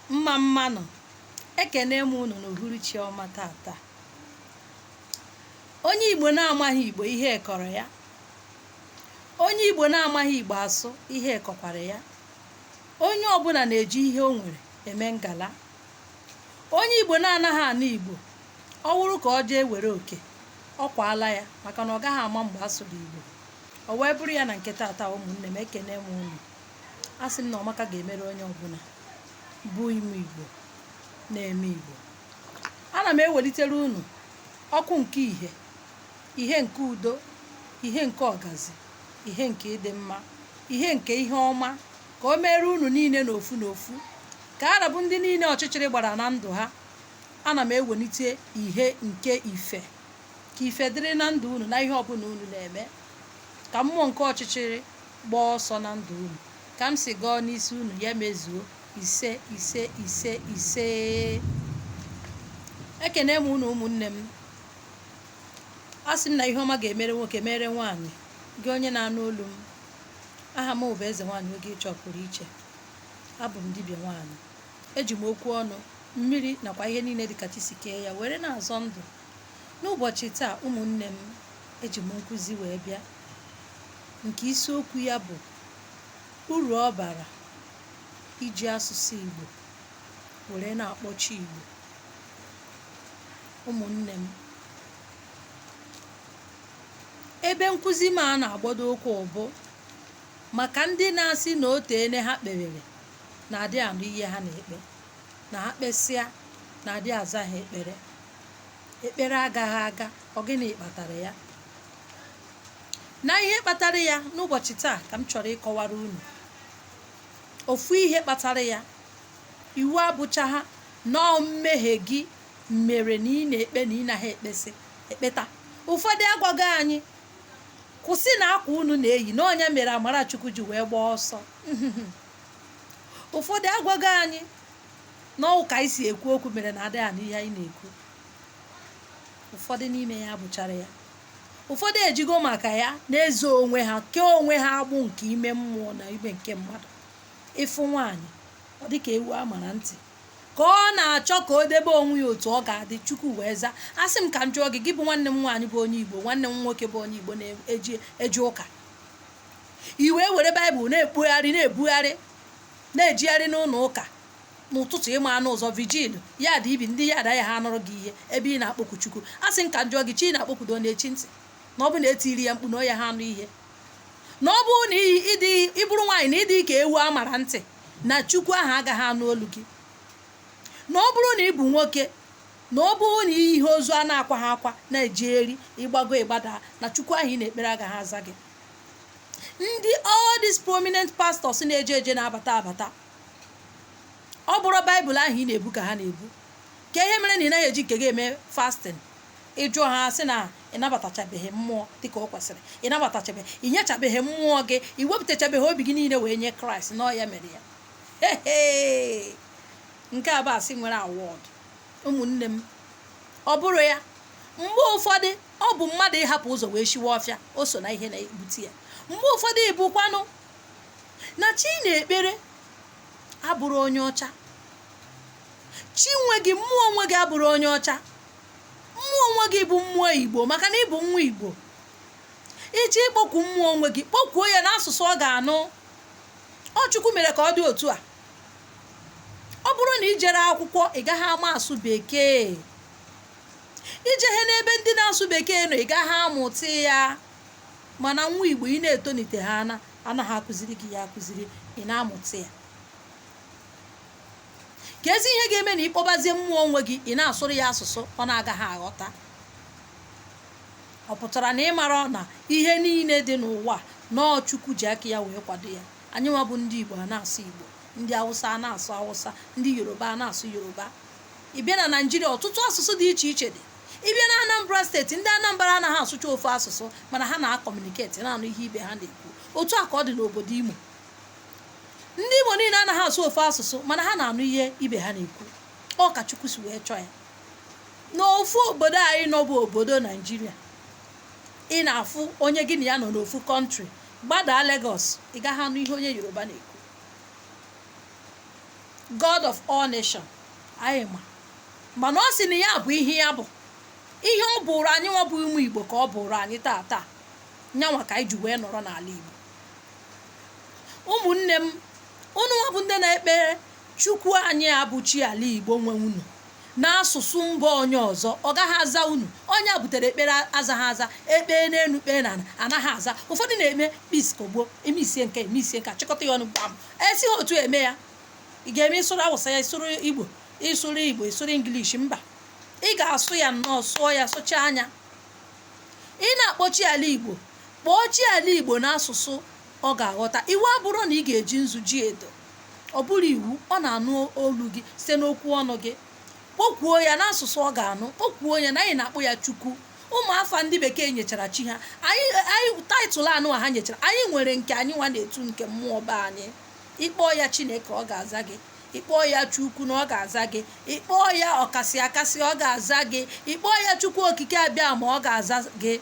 Mma mma nụ. Ekene m unu n'uhuruchi ọma tata. Onye Igbo na-amaghị Igbo, ihe kọrọ ya. Onye Igbo na-amaghị Igbo asụ, ihe kọkwara ya. Onye ọbụla na-eji ihe o nwere eme ngala. Onye Igbo na-anaghị anụ Igbo, ọ wụrụ ka ọ jee were oke, ọ kwaala ya, maka na ọ gaghị ama mgbe a sụrụ Igbo. O wee bụrụ ya na nke tata, ụmụnne m, ekene m unu. Asị m na ọmaka ga-emere onye ọbụla bụ ime Igbo na-eme Igbo. Ana m ewelitere unu ọkụ nke ihe, ihe nke udo, ihe nke ọgazi, ihe nke ịdị mma, ihe nke ihe ọma, ka o mere unu niile n'ofu n'ofu, ka arabụ ndị niile ọchịchịrị gbara na ndụ ha. Ana m ewelite ihe nke ife, ka ife dịrị na ndụ unu na ihe ọbụla unu na-eme, ka mmụọ nke ọchịchịrị gbaa ọsọ na ndụ unu. Ka m si gọọ n'isi unu, ya mezuo. Ise, ise, ise, ise. Ekene m unu, ụmụnne m. Asị m na ihe ọma ga-emere nwoke, mere nwaanyị. Gị onye na-anụ olu m, aha m bụ Eze Nwaanyị Oge Ịchọ pụrụ iche. Abụ m dibịa nwaanyị. Eji m okwu ọnụ, mmiri nakwa ihe niile dịka chi si kee ya were na-azọ ndụ. N'ụbọchị taa, ụmụnne m, eji m nkụzi wee bịa nke isiokwu ya bụ uru ọ bara iji asụsụ Igbo were na-akpọchi Igbo. Ụmụnne m, ebe nkụzi m a na-agbado ụkwụ bụ maka ndị na-asị na o teene ha kpewere na-adị anụ ihe ha na-ekpe, na ha kpesịa na-adị aza ha ekpere, ekpere agaghị aga. Ọ gịnị kpatara ya? Na ihe kpatara ya n'ụbọchị taa ka m chọrọ ịkọwara unu. Ofu ihe kpatara ya, iwu abụchaha nọọ mmehie gị mere na ị na-ekpe na ị naghị ekpesị ekpeta. Ụfọdụ agwago anyị kwụsị na akwa unu na-eyi na onye mere Amarachukwu ji wee gbaa ọsọ. Ụfọdụ agwago anyị na ụka isi ekwu okwu mere na adịghị anụ ihe anyị na-ekwu. Ụfọdụ n'ime ya abụchara ya. Ụfọdụ ejigo maka ya na-ezo onwe ha, kee onwe ha agbụ nke ime mmụọ na ime nke mmadụ. Ịfụ nwaanyị, ọ dịka ewu a mara ntị, ka ọ na-achọ ka o debe onwe ya otu ọ ga-adị Chukwu wee zaa. Asị m ka m jụọ gị, gị bụ nwanne m nwaanyị bụ onye Igbo, nwanne m nwoke bụ onye Igbo na-eji eje ụka, i wee were Baịbụl na-ekpugharị, na-ebugharị, na-ejigharị n'ụlọ ụka n'ụtụtụ, ịma anụ ụzọ vigil ya dị ibi ndị ya ada ya ha anụrụ gị ihe ebe ị na-akpọku Chukwu. Asị m ka m jụọ gị, chi na-akpọkwudo na-echi ntị na ọ bụ na etiri ya mkpu na ọ ya ha anụ ihe, na ọ bụrụ na ịdị ịbụrụ nwaanyị na ịdị ka ewu a mara ntị na Chukwu ahụ agaghị anụ olu gị, na ọ bụrụ na ị bụ nwoke, na ọ bụrụ na ihe ozu a na-akwa ha akwa na-eji eri ịgbago ịgbada, na Chukwu ahụ ị na-ekpere agaghị aza gị. Ndị all these prominent pastors na-eje eje na-abata abata, ọ bụrụ Baịbụl ahụ ị na-ebu ka ha na-ebu, ka ihe mere na ị naghị eji nke gị eme fasting. Ịjụọ ha, sị na ị nabatachabeghị mmụọ dịka o kwesịrị, ị nabatachabeghị, ị nyechabeghị mmụọ gị, ị wepụtachabeghị obi gị niile wee nye Kraịst, na ọ ya mere ya. Hehe, nke a bụ asị nwere award. Ụmụnne m, ọ bụrụ ya, mgbe ụfọdụ ọ bụ mmadụ ịhapụ ụzọ wee shiwe ọfịa, o so na ihe na-ebute ya. Mgbe ụfọdụ ịbụkwanụ na chi na-ekpere abụrụ onye ọcha, chi nwe gị, mmụọ nwe gị abụrụ onye ọcha, mmụọ nwe gị bụ mmụọ Igbo, maka na ịbụ nwa Igbo. Iji ịkpọkwu mmụọ nwe gị, kpọkwuo ya n'asụsụ ọ ga-anụ. Ọ Chukwu mere ka ọ dị otu a. Ọ bụrụ na ị jere akwụkwọ, ị gaghị ama asụ Bekee. Ijeghe n'ebe ndị na-asụ Bekee nọ, ị gaghị amụta ya. Mana nwa Igbo, ị na-etonite, ha ana anaghị akụziri gị ya akụziri, ị na-amụta ya. Ka ezi ihe ga-eme na ịkpọbazie mmụọ onwe gị, ị na-asụrụ ya asụsụ ọ na-agaghị aghọta, ọ pụtara na ị mara na ihe niile dị n'ụwa nọọ Chukwu ji aka ya wee kwado ya. Anyị nwa bụ ndị Igbo a na-asụ Igbo, ndị Awụsa a na-asụ Awụsa, ndị Yoruba a na-asụ Yoruba. Ị bịa na Naijiria, ọtụtụ asụsụ dị iche iche dị. Ị bịa na Anambra Steeti, ndị Anambra anaghị asụcha ofu asụsụ, mana ha na-acommunicate, na-anụ ihe ibe ha na-ekwu. Otu a ka ọ dị n'obodo Imo. Ndị Imo niile anaghị asụ ofu asụsụ, mana ha na-anụ ihe ibe ha na-ekwu. Ọ ka Chukwu si wee chọọ ya. N'ofu obodo anyị nọ bụ obodo Naijiria, ị na-afụ onye gị na ya nọ n'ofu country, gbadaa Lagos, ị gaghị anụ ihe onye Yoruba na-ekwu. God of all nation. Anyị ma, mana ọ sị na ya bụ ihe ya bụ, ihe ọ bụrụ anyị nwa bụ ụmụ Igbo ka ọ bụrụ anyị taa taa nyanwa ka anyị ji wee nọrọ n'ala Igbo. Ụmụnne m, unu nwa bụ ndị na-ekpere Chukwu anyị abụ chi ala Igbo nwe unu n'asụsụ mba onye ọzọ, ọ gaghị aza unu. Onye a butere ekpere azaghị aza, ekpee n'elu, kpee n'ala, anaghị aza. Ụfọdụ na-eme kpiskogbo, emisie nke, emisie nke, achịkọta ya ọnụ gbam, esighị otu eme ya. Ị ga-eme ịsụrụ Awụsa ya, ịsụrụ Igbo, ịsụrụ Igbo, ịsụrụ English? Mba, ị ga-asụ ya nnọọ, sụọ ya, sụchaa anya. Ị na-akpọ chi ala Igbo, kpọọ chi ala Igbo n'asụsụ ọ ga-aghọta. Iwu abụrụ na ị ga-eji nzu ji edo, ọ bụrụ iwu. Ọ na-anụ olu gị site n'okwu ọnụ gị. Kpọkwuo ya n'asụsụ ọ ga-anụ. Kpọkwuo ya na anyị na-akpọ ya Chukwu. Ụmụ afa ndị bekee nyechara chi ha anyị, anyị title anụ ha nyechara anyị, nwere nke anyị nwa na-etu nke mmụọ be anyị. Ịkpọọ ya Chineke, ọ ga-aza gị. Ịkpọọ ya Chukwu na ọ ga-aza gị. Ịkpọọ ya Ọkasị Akasị, ọ ga-aza gị. Ịkpọọ ya Chukwu Okike Abịa ma, ọ ga-aza gị.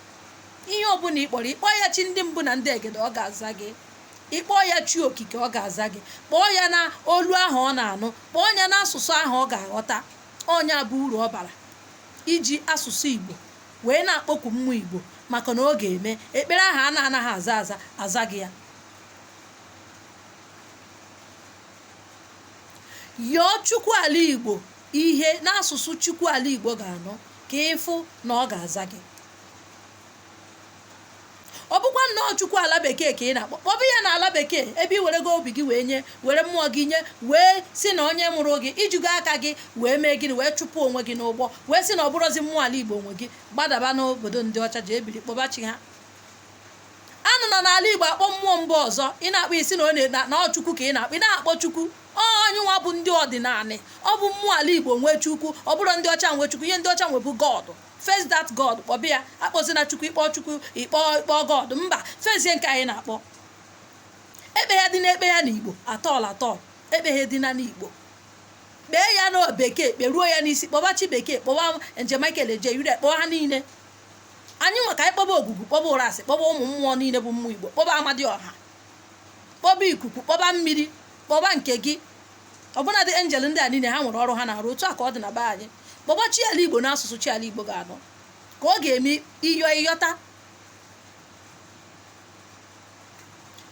Ihe ọbụla ị kpọrọ, ịkpọọ ya chi ndị mbụ na ndị egede, ọ ga-aza gị. Ịkpọọ ya chi okike, ọ ga-aza gị. Kpọọ ya na olu ahụ ọ na-anụ, kpọọ ya n'asụsụ ahụ ọ ga-aghọta. Ọnya bụ uru ọ bara iji asụsụ Igbo wee na-akpọku mmụọ Igbo, maka na ọ ga-eme ekpere ahụ a na-anaghị aza aza, aza gị ya. Yọọ Chukwu ala Igbo ihe n'asụsụ Chukwu ala Igbo ga-anụ, ka ịfụ na ọ ga-aza gị. Ọ bụkwa nnọọ Chukwu ala bekee ka ị na-akpọ, kpọbụ ya n'ala bekee, ebe ị were go obi gị wee nye, were mmụọ gị nye, wee si na onye mụrụ gị ijigo aka gị wee mee gịnị, wee chụpụ onwe gị n'ụgbọ, wee sị na ọ bụrụzi mmụọ ala Igbo onwe gị, gbadaba n'obodo ndị ọcha, ji ebiri kpọba chi ha. Anụ nọ n'ala Igbo akpọ mmụọ mba ọzọ. Ị na-akpọ isi na ọ na ọ Chukwu ka ị na-akpọ, ị na-akpọ Chukwu onye nwa bụ ndị ọdịnala. Ọ bụ mmụọ ala Igbo nwee Chukwu, ọ bụrụ ndị ọcha nwee Chukwu. Ihe ndị ọcha nwe bụ God. Face that God, kpọbịa ya. Akpọzina Chukwu. Ịkpọ Chukwu, ịkpọ God, mba, fezie nke anyị na-akpọ. Ekpe ya dị n'ekpe ya n'Igbo atọl atọl, ekpeghe dị na n'Igbo. Kpee ya na bekee, kperuo ya n'isi, kpọba chi bekee, kpọba nje Michael eje yure, kpọọ ha niile. Anyị nwe ka anyị kpọba ogwugwu, kpọba ụrasị, kpọba ụmụ mmụọ niile bụ mmụọ Igbo, kpọba Amadioha, kpọba ikuku, kpọba mmiri, kpọba nke gị, ọbụnadị angel ndị a niile, ha nwere ọrụ ha na-arụ. Otu a ka ọ dị na be anyị. Kpọba chi ala Igbo n'asụsụ chi ala Igbo ga-anụ, ka ọ ga-eme ịyọ ịyọta,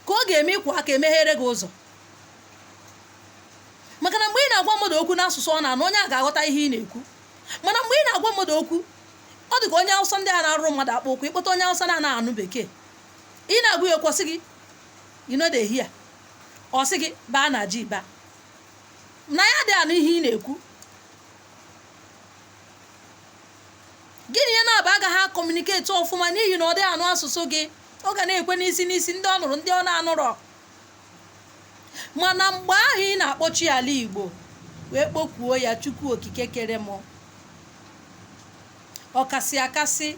ka ọ ga-eme ịkwụ aka emeghere gị ụzọ. Maka na mgbe ị na-agwa mmadụ okwu n'asụsụ ọ na-anụ, onye a ga-aghọta ihe ị na-ekwu. Mana mgbe ị na-agwa mmadụ okwu, ọ dị ka onye Awụsa ndị a na-arụrụ mmadụ akpụ ụkwụ. Ịkpọta onye Awụsa na-anaghị anụ bekee, ị na-agwa ya okwu, ọ sị gị, "You no dey hear." Ọ sị gị baa na ji baa na ya dị anụ ihe ị na-ekwu. Gịnị ya na-aba agaghị a-communicate ọfụma, n'ihi na ọ dịghị anụ asụsụ gị. Ọ ga na-ekwe n'isi n'isi, ndị ọ nụrụ, ndị ọ na-anụrọ. Mana mgbe ahụ ị na-akpọchi ala Igbo wee kpọkwuo ya Chukwu Okike kere m, ọkasị akasị,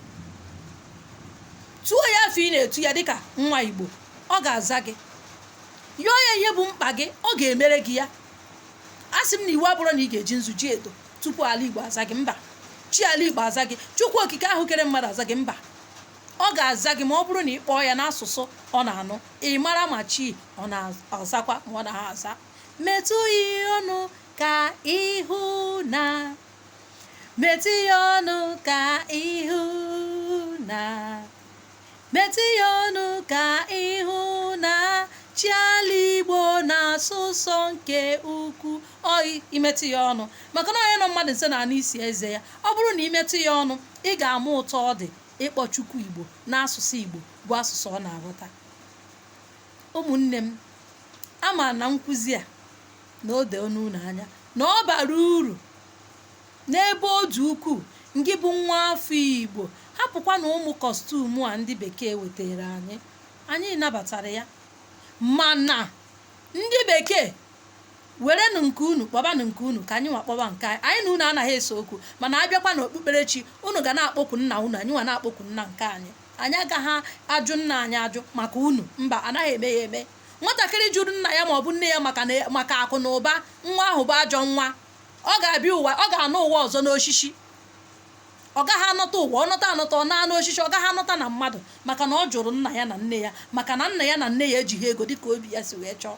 tụọ ya afọ ị na-etu ya dịka nwa Igbo, ọ ga-aza gị. Yọọ ya ihe bụ mkpa gị, ọ ga-emere gị ya. A sị m na iwu abụrụ na ị ga-eji nzu ji edo tupu ala Igbo aza gị. Mba, chi ala Igbo aza gị, Chukwu Okike ahụ kere mmadụ aza gị, mba. Ọ ga-aza gị ma ọ bụrụ na ị kpọọ ya n'asụsụ ọ na-anụ. Ị mara ma chi ọ na-azakwa ma ọ naghị aza. Metụ ya ọnụ ka ịhụ na, metụ ya ọnụ ka ịhụ na, metụ ya ọnụ ka ịhụ na chi ala Igbo na-asụ ụsọ nke ukwu. Oyi imetụ ya ọnụ, maka na onye nọ mmadụ nso na anụ isi eze ya. Ọ bụrụ na imetụ ya ọnụ, ị ga-ama ụtọ ọ dị ịkpọ Chukwu Igbo n'asụsụ Igbo, bụ asụsụ ọ na-aghọta. Ụmụnne m, ama na nkụzi a na o doo unu anya na ọ bara uru n'ebe ọ dị ukwuu. Ngị bụ nwa afọ Igbo, hapụkwa na ụmụ costume a ndị bekee wetara anyị. Anyị nabatara ya, mana ndị bekee werenụ nke unu, kpọbanụ nke unu, ka anyị nwa kpọba nke anyị. Anyị na unu anaghị ese okwu, mana abịakwa n'okpukperechi, unu ga na-akpọkwu nna unu, anyị nwa na-akpọkwu nna nke anyị. Anyị agaghị ajụ nna anyị ajụ maka unu. Mba, anaghị eme ya eme. Nwatakịrị jụrụ nna ya ma ọ bụ nne ya maka akụ na ụba, nwa ahụ bụ ajọ nwa. Ọ ga-abịa ụwa, ọ ga-anụ ụwa ọzọ n'osisi. Ọ gaghị anọta ụwa. Ọ nọta anọta, ọ na n'osisi. Ọ gaghị anọta na mmadụ, maka na ọ jụrụ nna ya na nne ya, maka na nna ya na nne ya ejighị ego dịka obi ya si wee chọọ.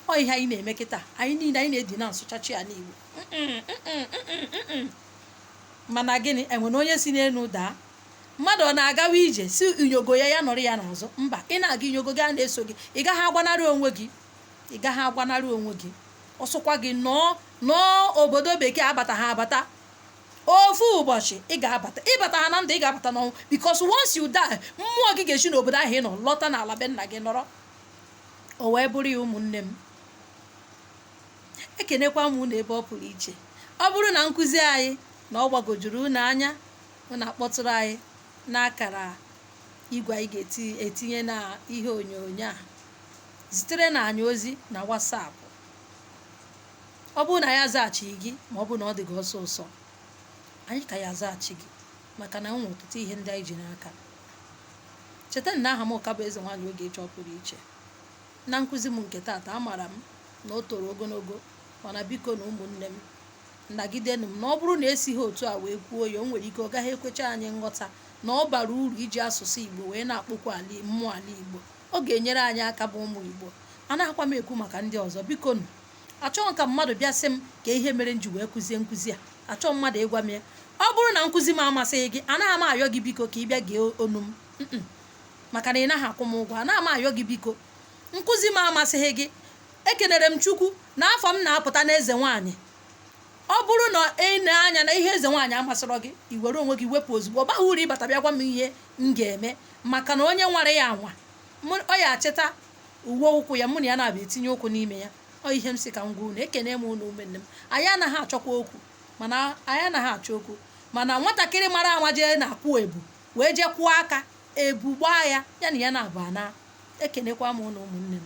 Ọ ihe anyị na-eme kịta, anyị niile anyị na-edi na nsụchachi ala Igbo. Mana gịnị enwere onye si n'elu daa? Mmadụ ọ na-agawa ije si inyogo ya ya nọrọ ya n'azụ? Mba, ị na-aga, inyogo gị a na-eso gị. Ị gaghị agbanarị onwe gị, ị gaghị agbanarị onwe gị. Ọsọkwa gị nọọ nọọ obodo bekee, abata ha abata. Ofu ụbọchị ị ga-abata. Ịbata ha na ndụ, ị ga-abata n'ọnwụ, because once you die, mmụọ gị ga-esi n'obodo ahụ ị nọ lọta n'ala be nna gị nọrọ. O wee bụrụ ya, ụmụnne m, ekenekwa m unu ebe ọ pụrụ iche. Ọ bụrụ na nkụzi anyị na ọ gbagojuru unu anya, unu akpọtụrụ anyị n'akara igwe anyị ga-etinye na ihe onyonyo a, zitere na anyị ozi na WhatsApp. Ọ bụrụ na ya azaghachighị gị, ma ọ bụ na ọ dị gị ọsọ ọsọ, anyị ka ya azaghachi gị, maka na enwe ọtụtụ ihe ndị anyị ji n'aka. Cheta na aha m ka bụ Eze Nwaanyị Ogechi. Ọ pụrụ iche na nkụzi m nke taata, amaara m na o toro ogologo, mana biko na ụmụnne m, nagidenụ m na ọ bụrụ na esighị otu a wee kwuo ya, o nwere ike ọ gaghị ekwecha anyị nghọta na ọ bara uru iji asụsụ Igbo wee na-akpọkwu ala mmụọ ala Igbo. Ọ ga-enyere anyị aka bụ ụmụ Igbo. Anaghịkwa m ekwu maka ndị ọzọ, biko nụ. Achọghị ka mmadụ bịa sị m ka ihe mere m ji wee kụzie nkụzi a. Achọghị mmadụ ịgwa m ya. Ọ bụrụ na nkụzi m amasịghị gị, anaghị m ayọ gị biko ka ị bịa gee onu m, maka na ị naghị akwụ m ụgwọ. Anaghị m ayọ gị biko. Nkụzi m amasịghị gị, ekenere m Chukwu na afọ m na-apụta n'Eze Nwaanyị. Ọ bụrụ na ị na-anya na ihe Eze Nwaanyị amasịrọ gị, i were onwe gị wepụ ozugbo. Ọ baghị uru ịbata bịa gwa m ihe m ga-eme, maka na onye nwara ya anwa, ọ ya achịta uwe ụkwụ ya, mụ na ya na-abịa etinye ụkwụ n'ime ya. Ọ ihe m si ka m gwa unu. Ekene m unu, ụmụnne m. Anyị anaghị achọkwa okwu, mana anyị anaghị achọ okwu, mana nwatakịrị mara ama jee na-akwụ ebu wee jee kwụọ aka ebu gbaa ya, ya na ya na-abụ ana. Ekenekwa m unu, ụmụnne m.